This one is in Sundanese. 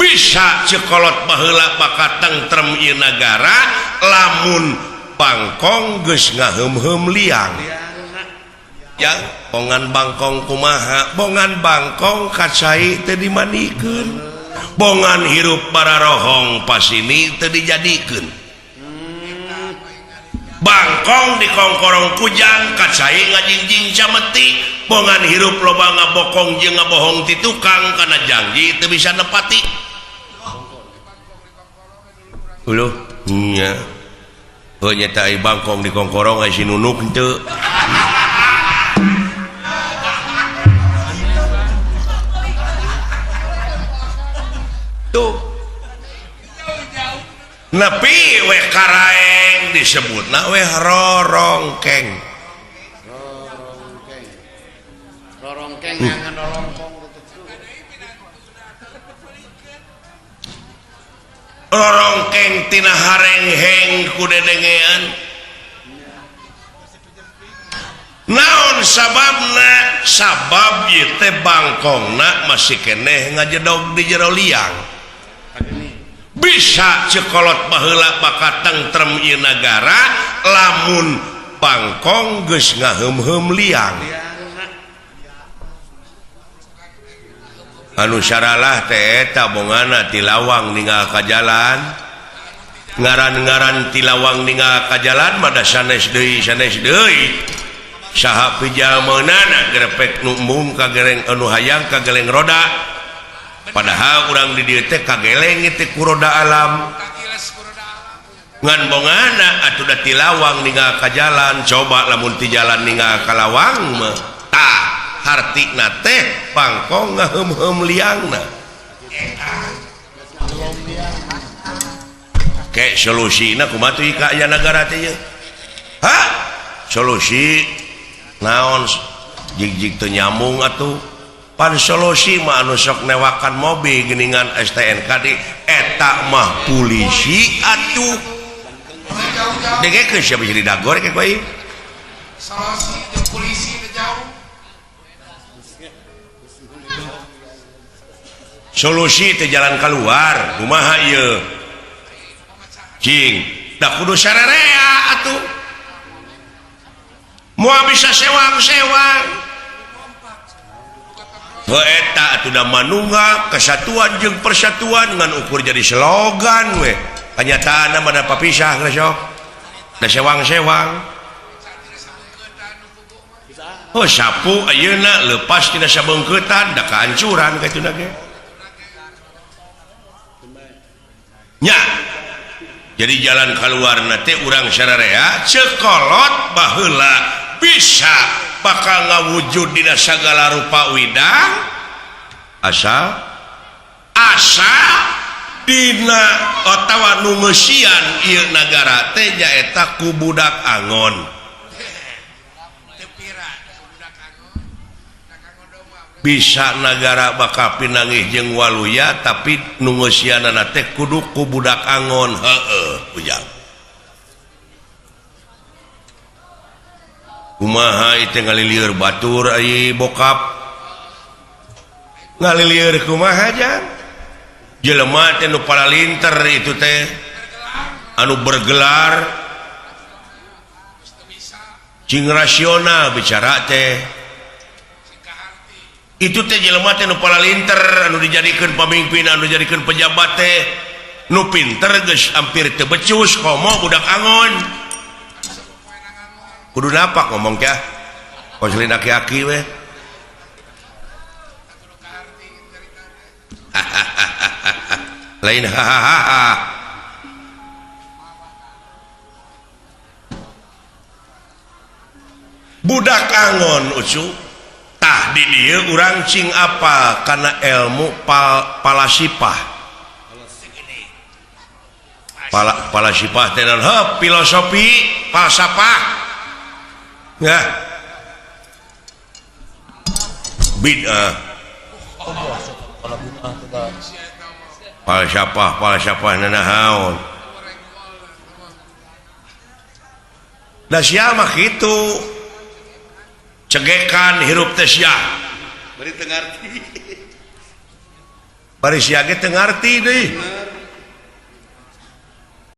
Bisa cekolot baheula bakal tentrem ieu nagara lamun bangkong geus ngaheum-heum liang. Yang bongan bangkong kumaha, bongan bangkong kacai teu dimandikeun, bongan hirup bararohong pasini teu dijadikeun. Bangkong dikongkorong kujang kacai ngajingjing cameti, bongan hirup loba ngabokong jeung ngabohong ti tukang kana janji teu bisa nepati. Uluh nya. Heuh nya teh bangkong dikongkorong ai si nunuk henteu. Tuh. Nepi we karaeng disebutna we rorongkeng. Rorongkeng. Rorongkeng ngangan rorongkong. Rorongkeng tina harengheng ku dedengean. Naon sababna? Sabab ieu teh bangkongna masih keneh ngajedog di jero liang. Bisa cekolot baheula bakal tentrem ieu nagara lamun bangkong geus ngaheum-heum liang. Anu saralah teh eta bongana ti lawang ninggal ka jalan. Ngaran-ngaran ti lawang ninggal ka jalan mah da sanes deui sanes deui. Saha pijameunana grepek nu embung ka gereng anu hayang ka geleng roda. Padahal urang di dieu teh kageleng teh ku roda alam. Ngan bongana atuh da ti lawang ninggal ka jalan, coba lamun ti jalan ninggal ka lawang mah tah hartina teh bangkong ngaheum-heum liangna. Ke solusina kumaha tuh ka aya nagara teh ieu? Hah? Solusi naon jig-jig teu nyambung atuh. Pan solusi mah anu sok newakan mobil geuningan STNK di eta mah polisi atuh. Dengekeun sia bisa didagor ke koe. Solusi jeung polisi teh jauh. Solusi teh jalan keluar kumaha ieu? Cing, da kudu sararea atuh. Moal bisa sewang-sewang. Eta atuh da manunggal kesatuan jeung persatuan ngan ukur jadi slogan we. Kanyataanna mah da papisah geus sok. Da sewang-sewang. Oh sapu ayeuna leupas tina sabeungkeutan da kahancuran katuna ge. Nya. Jadi jalan kaluarna teh urang sararea cekolot baheula bisa bakal ngawujud dina sagala rupa widang asal asa dina otawa nu ngeusian ieu nagara teh nyaeta ku budak angon. Bisa nagara bakal pinanggih jeung waluya tapi nu ngeusianana teh kudu ku budak angon. Heueuh ujang. Kumaha itu ngalilieur batur ai bokap ngalilieur kumaha jang jelema teh nu paralinter itu teh anu bergelar cing rasional bicara teh itu teh jelema teh nu paralinter anu dijadikeun pamimpin anu dijadikeun pejabat teh nu pinter geus hampir teu becus komo budak angon. Kudu napak ngomong kah? Konselin aki-aki we. Lain hahaha. Budak angon ucu. Tah di dieu urang cing apa kana ilmu palasipah. Palasipah teh naon? Heuh, filosofi, falsafah. Ya. Bid'ah. Falsafah, falsafah nanaon. Da sia mah kitu. Cegekan hirup teh sia. Bari teu ngarti. Bari sia ge teu ngarti deui.